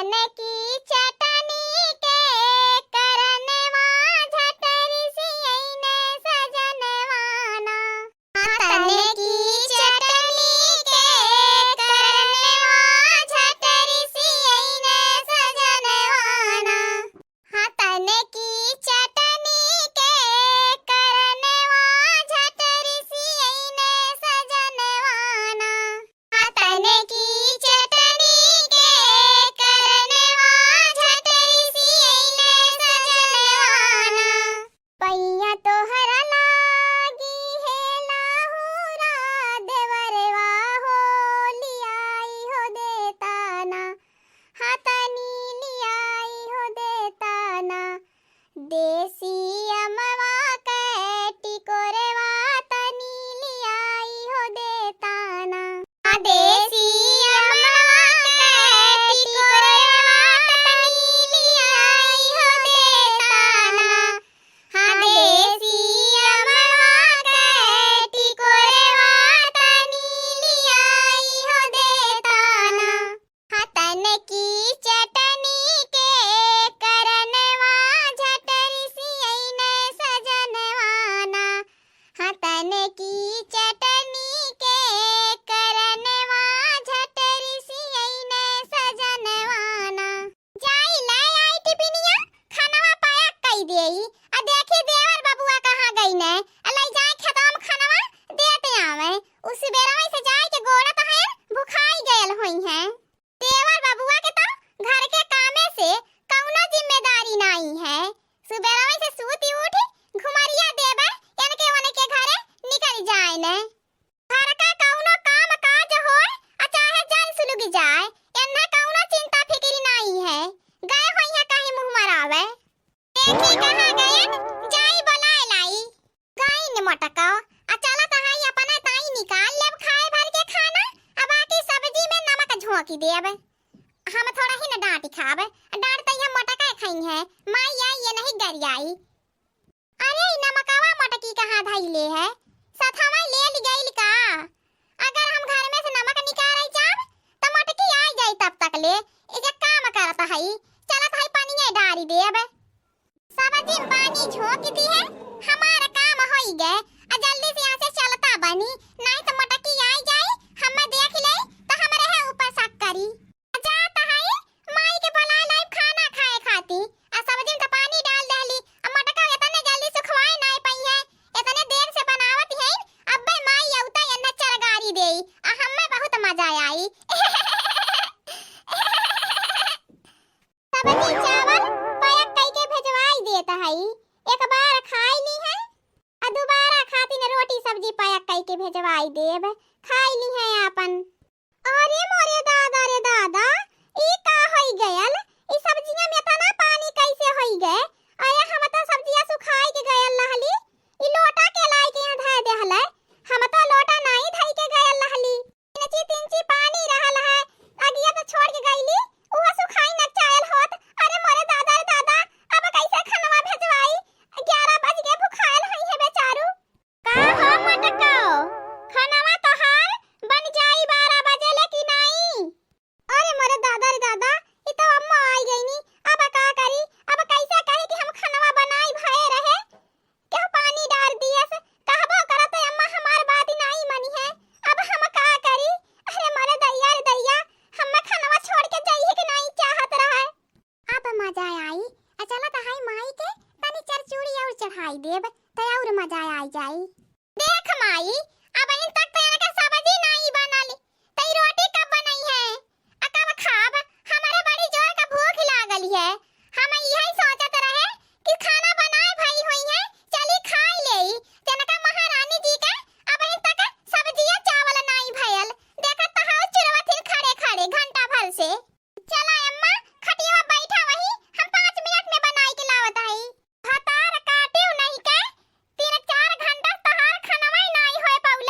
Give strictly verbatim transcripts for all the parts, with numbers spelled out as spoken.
तन की चटनी के करनवा झटरिसियइने सजनवाना। हाँ, तन की चटनी के करनवा झटरिसियइने सजनवाना। हाँ, तन की चटनी के करनवा झटरिसियइने सजनवाना। हाँ, तन की चटनी के करनवा झटरिसियइने सजनवाना। पइया तोहरा लागी हे लाहुरा देवरवा हो लियाई हो देताना। हाँ, तनी लियाई हो देताना। देसी अमवा के टिकोरवा तनी लियाई हो देताना। हाँ, देसी अमवा के टिकोरवा तनी लियाई हो देताना। हाँ, देसी अमवा के टिकोरवा तनी लियाई हो देताना। हाँ, तन की चटनी के करनवा झटरिसियइने सजनवाना। हाँ, तन की चटनी के करनवा झटरिसियइने सजनवाना। जाई लै आई टिपिनिया, खनवा pack कइ देई। आ देखी देवर बबुआ कहाँ गइने, आ लै जाए खेतवा में खनवा देत आवे। उ सुबेरवा से जाए के गोड़त हैं, भुखाई गयल होइहैं। देवर बबुआ के तो घर के कामे से कउनो जिम्मेदारी नाई है। सुबेरवे से सूती उठी घुमरिया देबे, एनके ओनके घरे निकरि जाएने। घर का कउनो काम काज होए, आ चाहे जन सुलुग जाए, एन्हा कउनो चिंता फिकिर नाई है। गए होइहैं कहीं मुँह मरावे। देखी कहाँ गएन, जाई बोलाए लाई। गइन मोटकउ, आ चलत हई अपने ताई निकाल लेब खाए भर के खाना, आ बाकी सब्जी में नमक झोंकि देब। हम थोड़हिन डाँटि खाब, डाँटि तइ हम मोटकइ खइहैं, माई आई एनहीं गरियाई। अरे, ई नमकवा मोटकी कहाँ धइले है? सथवा ले लि गइल का? अगर हम घर में से नमक निकारे जाब, त मोटकी आइ जाई तब तक ले। एक काम करत हई, चलत हई पनिया डारि देब। सब्जी में पानी झोंकि दिहे, हमार काम होइ गए। आ जल्दी से यहाँ से चलता बनी, नाहीं त मोटकी आइ जाई, हम्मे देखि लेई, त हमरे है ऊपर शक करी। आ जात हई, माई के बोलाए लाई खाना खाए खाती। आ सब्जी में त पानी डाल देहली, आ मोटका एतने जल्दी सुखवाए नाहीं पइहैं, एतने देर से बनावत हईन, अब्बे माई अउतै एन्हा चरगारी देई, आ हम्मे बहुत मजा आई। सब्जी चावल pack कइके भेजवाई देत हई, एक बार खाइ लिहैं, आ दुबारा खातिन रोटी सब्जी pack कइके भेजवाई देब, खाइ लिहैं आपन। अरे मोरे दादा रे दादा, ई का होइ गयल? ई सब्जिया में एतना पानी कइसे होइ गए? अरे हम त सब्जिया सुखाइ के गयल रहली, ई लोटा के लाइ के यहाँ धइ देहलै, हम त लोटा नाहीं धइ के गयल रहली। तिनची तिनची पानी रहल है, अगिया त छोड़ के गइली, उहो सुखाइ न चायल होत। अरे मोरे दादा रे दादा, अब कइसे खनवा भेजवाई? ग्यारह बज गए, भुखायल होइहैं बेचारू। का हो मोटको, खनवा तोहार बन जाई बारह बजे ले कि नाहीं? अरे मोरे दादा रे दादा, ई त अम्मा आइ गइनी, अब का करी? अब कइसे कही कि हम खनवा बनाई भए रहे? केहू पानी डार दियस, कहबो करत अम्मा हमार बात नाहीं मनिहैं। अब हम का करी? अरे मोरे दैया रे दैया, हम्मे खनवा छोड़ के जइहे के नाहीं चाहत रहे। अब मजा आई, आ चलत हई माई के तनी चरचूरी अउर चढ़ाई देब, त अउर मजा आई जाई। देख माई, अबहिन तक त एनके सब्जी नाहीं बनल, त ई रोटी कब बनइहैं? आ कब खाब? हमरे बड़ी जोर क भूख लागल है। हम इहै सोचत रहे कि खाना बनाए भई होइहैं, चली खाइ लेई। तेनका महारानी जी के अबहिन तक सब्जिया चावल नाहीं भयल। देखत त हउ चुरवथिन खड़े खड़े घंटा भर से। चला अम्मा, खटिया बैठा वहीं, हम पाँच मिनट में बनाई के लावत हई। भतार काटिउ नहीं के, तीन चार घंटा तहार खनवा ही नाहीं होए पाउ।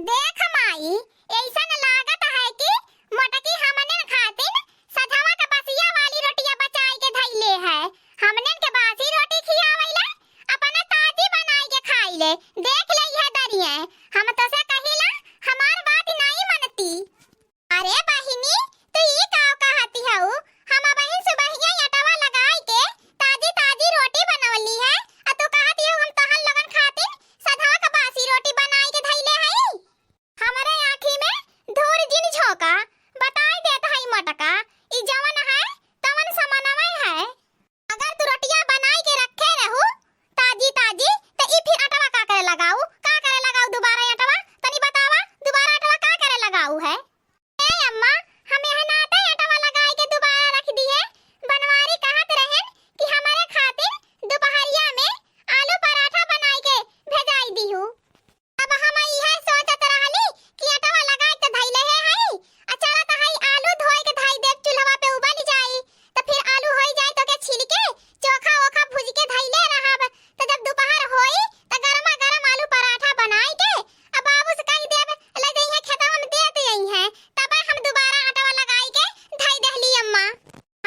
देख माई, ऐसन लागत है कि मोटकी हमने खातिन सझवा के बसिया वाली रोटिया बचाई के धइले है। हमने के बासी रोटी खियावैले, अपना ताजी बनाई के खाइले। देख ले यह दरिये, हम तोसे कहिला, हमार बात नाई मनती। अरे बहिनी, तू ई का कहती हऊ? हम अबहिन सुबहिया अटवा लगाई के ताजी ताजी रोटी बनवली है, आ तू कहती हऊ हम तहन लोगन खातिर सधवा के बासी रोटी बनाई के धइले हई? हमरे आँखी में धूर जिन झोंका, बताई देत हई मोटका, ई जवन है तवन समनवे है। अगर तू रोटिया बनाई के रखे रहू ताजी ताजी, त ई फिर अटवा का करे लगाऊ? का करे लगाऊ दुबारा अटवा? तनी बतावा, दुबारा अटवा का करे लगाऊ है? ए अम्मा, हम यह नाते अटवा लगाई के दुबारा रख दिए। बनवारी कहत रहन कि हमरे खातिर दुपहरिया में आलू पराठा बनाई के भेजाई दिहू। अब हम इहे सोचत रहली कि अटवा लगाई त धइले हे हई, आ चलत हई आलू धोए के धई देब चूल्हवा पे उबल जाई, त फिर आलू होई जाई तो के छील के चोखा ओखा भूज के धइले रहब, त जब दुपहर होई त गरमा गरम आलू पराठा बनाई के आ बाबू से कही देब ले जइहे खेतवा में देत अइहे, तबे हम दुबारा अटवा लगाई के धई देहली अम्मा।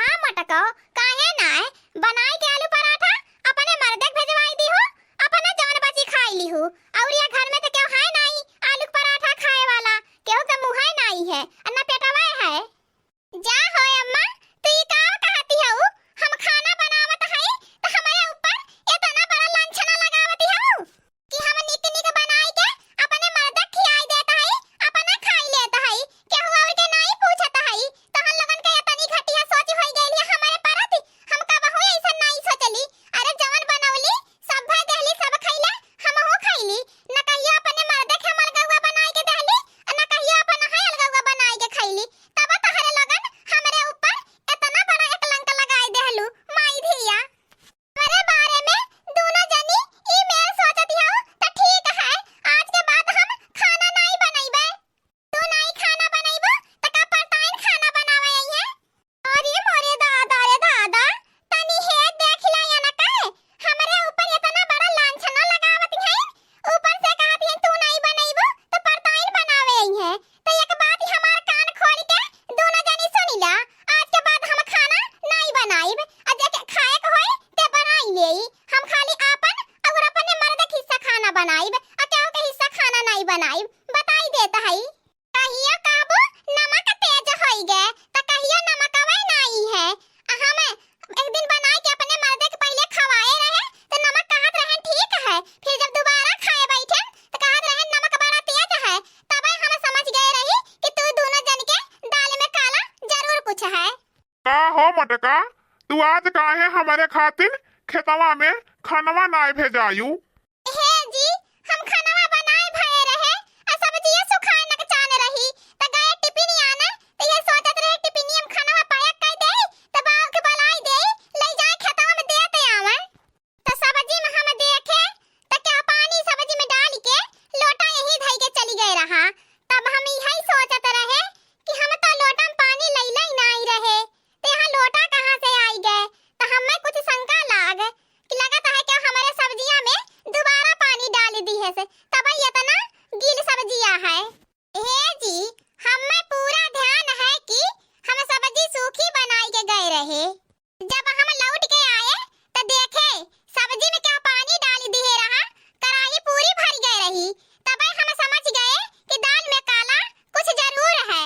हाँ मोटको, काहे नाय? बनाई के आलू पराठा अपने मर्दे के भेजवाई दिहू, अपना जवन बची खाई लिहू। और या घर में तो केहू है नाई आलू के पराठा खाए वाला, केहू के मुँहे नाई है, आ ना पेटवा है। जा हो अम्मा, तू ई का कहती हऊ? हम खाना बनावत हई तो हमरे ऊपर इतना बड़ा लांछना लगावती हऊ? कि हम निक निक बनाई के अपने मर्दे खियाई देत हई, अपना खाई लेत हई, केहू और के नाई पूछत हई। तहन लोगन के इतनी घटिया सोच होई गइल है हमरे परति, हम कबहू ऐसन नाई सोचली। अरे जवन बनौली, सब भर देहली, सब खइले, हमहू खइली। न कहियो अपने मर्दे के हम अलगौआ बनाई के देहली, न कहियो अपन है अलगौआ बनाई के खइली। तब तहरे लोगन हमरे ऊपर इतना बड़ा एक कलंक लगाई देहलू, माई धिया। हमरे बारे में दूनो जनी ई मेर सोचत हऊ त ठीक है, आज के बाद हम खाना नाई बनइबे। तू नाई खाना बनइबू त का परताइन खाना बनावे अइहे? अरे मोरे दादा रे दादा, तनी हे देख ला या ना कहे, हमरे ऊपर इतना बड़ा लांछना लगावत है, ऊपर से कहत है तू नाई बनइबू त परताइन बनावे अइहे। त एक बात हमार कान खोल के दूनो जनी सुनी ला, आज के बाद हम खाना नाई बनाइब, आ जेके खाए के होई ते बनाई लेई। हम खाली आपन और अपने मर्द के हिस्सा खाना बनाइब, आ केहू के हिस्सा खाना नाई बनाइब, बताई देत हई। कहियो कहबू नमक तेज होई गए, त कहियो नमकवे नाई है। आ हम एक दिन बनाई के अपने मर्दे के पहिले खवाए रहे, त नमक कहत रहे ठीक है, फिर जब दोबारा खाए बैठे त कहत रहे नमक बड़ा तेज है। तबे हम समझ गए रही कि तू दूनो जन के दाल में काला जरूर कुछ है। का हो मोटका, तू आज काहे हमरे खातिर खेतवा में खनवा नाय भेजायू? हे जी, हम खनवा बनाए भए रहे, आ सब्जिया सुखाए नक चान रही, त गए टिफिन आने, त ये सोचत रहे टिफिनिया में खनवा पैक कर दे, त बाबू के बुलाई दे, ले जाए खेतवा में देते आवे। त सब्जी में हम देखे, त केहू पानी सब्जी में डाल के लोटा यहीं धई के चली गए रहा। तब हम यही सोचत रहे कि हम तो लोटा में पानी लैले ही नाई रहे, त यहाँ लोटा कहाँ से आई गए? त हमें कुछ शंका लाग कि लगत है कि हमरे सब्जिया में दोबारा पानी डाल दिहे से, तब इतना गील सब्जिया है। हे जी, हमें पूरा ध्यान है कि हम सब्जी सूखी बनाई के गए रहे। जब हम लौट के आए, त देखे, सब्जी में केहू पानी डाल दिहे रहा, कढ़ाई पूरी भर गए रही। तबे हम समझ गए कि दाल में काला कुछ जरूर है।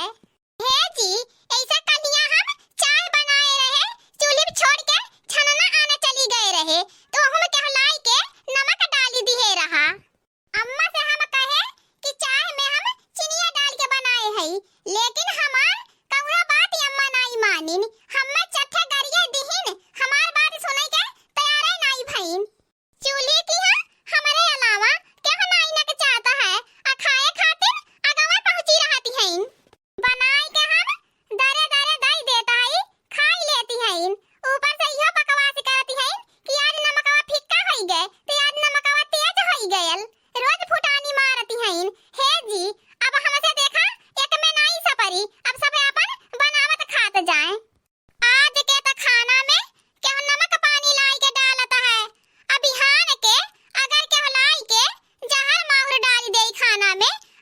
हे जी, ऐसे कलिया हम चाय बनाए रहे, चूल्ही पे छोड़ के छनना आने चली गए रहे, तो हम केहू लाई के नमक डाल दिहे रहा। अम्मा से हम कहे कि चाय में हम चिनिया डाल के बनाए हई, लेकिन हमार कउनो बात अम्मा नाई मानिन। हम्मे चट्ठे गरिये दिहिन, हमार बात सुने के तैयारे नाई भइन। चूल्ही किहाँ हमरे अलावा केहू नाई न के चाहता है, आ खाए खातिर अगवा पहुँची रहती हइन। बनाई के हम दरे दरे दई देत हई, खाई लेती हइन। ऊपर से इहो बकवास करती हइन कि आज नमकवा फिक्का होई गए, तो आज नमकवा तेज होई गयल। रोज फुटानी मारती हइन। हे जी, अब हमसे देखा, एक में नाई सपत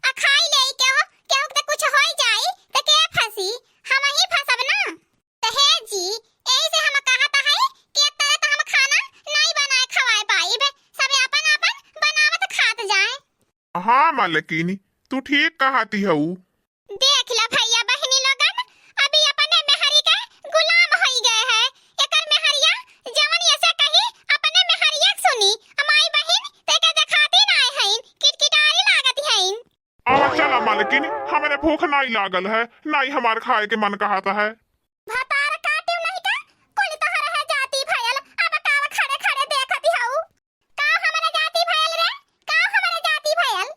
आ खाई लेई केहू, केहू के कुछ होई जाई त के फंसी? हमहीं फंसब ना। त हे जी, एही से हम कहत हई कि ए तरे त हम खाना नाई बनाए खवाए पाइब, सबे आपन आपन बनावत खात जाए। हाँ मलकिनी, तू ठीक कहती हऊ। देख ला भइया बहिनी लोगन, अभी अपने मेहरी के गुलाम होई गए है। एकर मेहरिया जवन एसे कही, अपने मेहरिया के सुनी। आ माई बहिन त एके देखाती नाय हईन, किटकिटारी लागत हईन। अब चला मलकिनी, हमरे भूख नाई लागल है, नाई हमार खाए के मन कहत है। भतार काटिउ नहीं का, कुल तोहर है जाति भयल, अब काव खड़े खड़े देखती हऊ। काव हमरे जाति भयल रे, काव हमरे जाति भयल?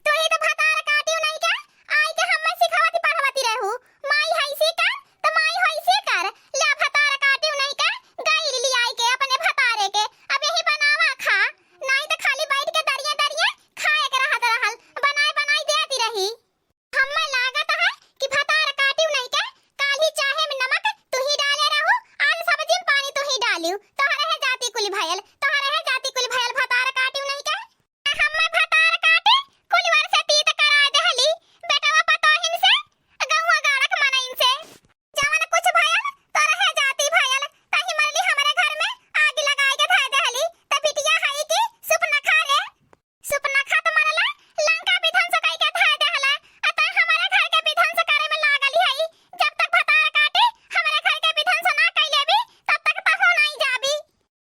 तू ही तो भतार काटिउ नहीं का, आई के हम्मे सिखावती पढ़ावती रहू, माई हैसी कर, त माई हैसी कर, ले भतार काटिउ नहीं का, गइल लिआई के अपने भतारे के, अब यही बनावा खा, नाई त खाली बैठ के दरिये दरिये खाए के रहत रहल, बनाए बनाई देती रही। हम्मे लागत है कि भतार काटिउ नहीं के, काल्हि चाहे में नमक तू ही डाले रहू, आज सब्जी में पानी तू ही डालिउ। तोहरे है जाति कुल भयल, तोहरे है जाति कुल भयल भतार काटिउ नहीं के। हम्मे भतार काटे कुल वर से तीत कराए देहली, बेटवा पतोहिन से, गौवा गाड़क मनइन से। जवन कुछ भयल, तोहरे है जाति भयल, तही मरली हमरे घर में आग लगाए के धर देहली, त बिटिया हई कि सुपनखा रे। सुपनखा त मरला, लंका विध्वंस कइके धर देहला, आ तै हमरे घर के विध्वंस करे में लागल हई। जब तक भतार काटे, हमरे घर के विध्वंस ना कइ लेबी, तब तक तहू नाई जाबी।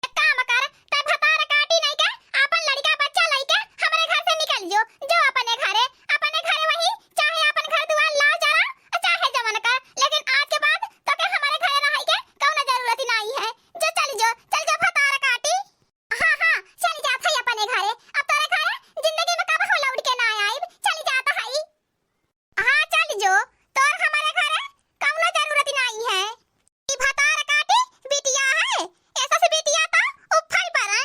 एक काम कर, तै भतार काटी नहीं के, आपन लड़िका बच्चा लइके हमरे घर से निकल जो, जो अपने घरे, अपने घरे वही, चाहे आपन घर दुआर लाव जरा, आ चाहे जवन कर, लेकिन आज के बाद तोके हमरे घरे रहइ के कउनो जरूरत नाई है। जो चल जो, चल जो भतार काटी। हाँ, हाँ, चली जात हई अपने घरे। अब तोरे घरे जिंदगी में कबहू लौट के ना आइब। चली जात हई। हाँ, चली जो, तोर हमरे घरे कउनो जरूरत नाई है। ई भतार काटी बिटिया है, एसस बिटिया त उफल पड़े।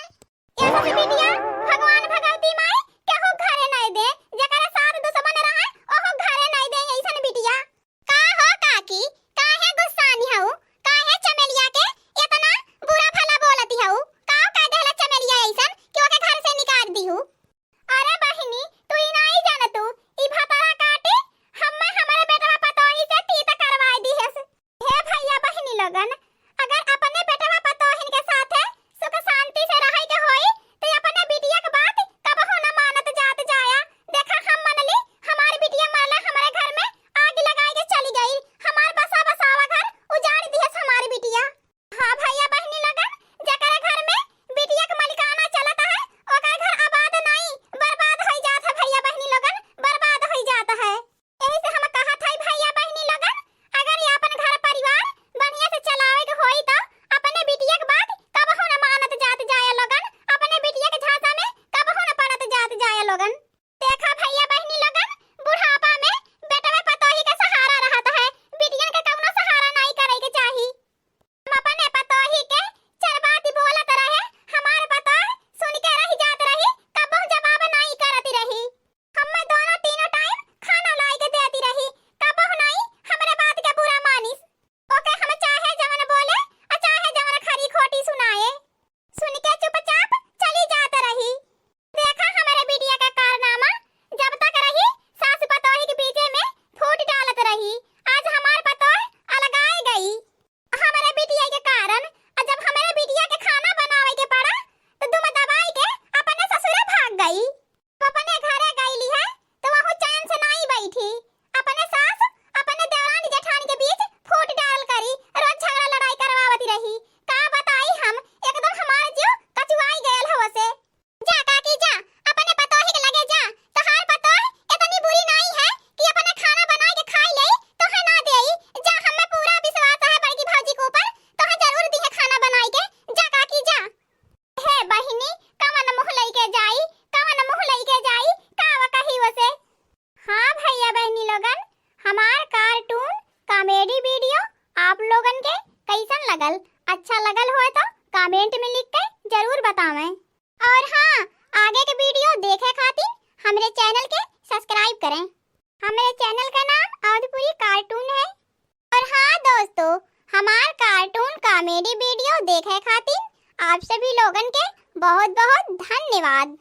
एसस बिटिया भगवान भगवती माई केहू घरे नाई दे, जेकरे साथ दुश्मन रहे, ओहू घरे नाई दे अइसन बिटिया। का हो काकी, काहे गुस्सानी हऊ? काहे चमेलिया के एतना बुरा भला बोलती हऊ? का कह देहला चमेलिया अइसन कि ओके घर से निकाल दिहू? अरे बहिनी, तू ई नाई जानतू, ई भतार काटी हम्मे हमरे बेटवा पतोही से तीत करवाई दिहस। हे भइया बहिनी लोगन, अगर अपने बेटवा पतोहिन के साथे सुख शांति से रहइ के होई, त अपने बिटिया के बात कबहू न मानत जात जाया। देखा, हम मनली, हमार बिटिया मरला, हमरे घर में आग लगाई के चली गई, हमार बसा बसावा घर उजाड़ दिहस हमार बिटिया। हाँ भइया बहिनी लोगन, जेकरे घर में बिटिया के मलिकाना चलत है, ओकर घर आबाद नाई, बर्बाद होई जात है भइया बहिनी लोगन, बर्बाद होई जात है। एही से हम कहत हई भइया बहिनी लोगन, अगर ये आपन घर परिवार बढ़िया से चलावे के होई त अपने बिटिया के बात कबहू न मानत जात जाया लोगन, अपने बिटिया के झांसा में कबहू न पड़त जात जाया लोगन। देखा भइया बहिनी लोगन, बुढ़ापा में बेटवे पतोही के सहारा रहत है, बिटियन के कउनो सहारा नाई करे के चाही। हम अपने पतोही के चार बात बोलत रहे, हमार पतोह सुन के रहि जात रही, कबहू जवाब नाई करत रही। हम्मे दोनों तीनों टाइम खाना लाई के देती रही, कबहू नाई हमरे बात के बुरा मानिस। ओके हम चाहे जवन बोले, आ चाहे जवन खरी खोटी सुनाए, सुन के चुपचाप चली जात रही। देखा हमरे बिटिया का कारनामा, जब तक रही सास पतोही के बीचे में फूट डालत रही। आज हमार पतोह अलगाए गई हमरे बिटिया के कारण। आ जब हमरे बिटिया के खाना बनावे के पड़ा, तो दुम दबाई के अपने ससुरे भाग गई। अपने घरे गईली है, तो वहू चैन से नाई बैठी। अपने सास, अपने देवरानी जेठानी के बीच फूट डाल करी, रोज झगड़ा लड़ाई करवावती रही। का बताई हम, एकदम हमार जीव कचुआई गयल हव से। जा काकी जा, अपने पतोही के लगे जा। तोहार पतोह इतनी बुरी नाई है कि अपने खाना बनाई के खाई ले, तोहे ना देई। जा, हमें पूरा विश्वास है बड़की भौजी के ऊपर, तोहे जरूर दी है खाना बनाई के। जा काकी जा। हे बहिनी, कवन मुँह लइके जाई, कवन मुँह लइके जाई, का कही ओसे? हाँ भइया बहिनी लोगन, हमार cartoon comedy video आप लोगन के कइसन लगल? अच्छा लगल होय तो comment में लिख के जरूर बतावें। और हाँ, आगे के video देखे खातिर हमरे channel के subscribe करें। हमरे channel का नाम अवधपुरी cartoon है। और हाँ दोस्तों, हमार cartoon comedy video देखे खातिर आप सभी लोगन के बहुत बहुत धन्यवाद।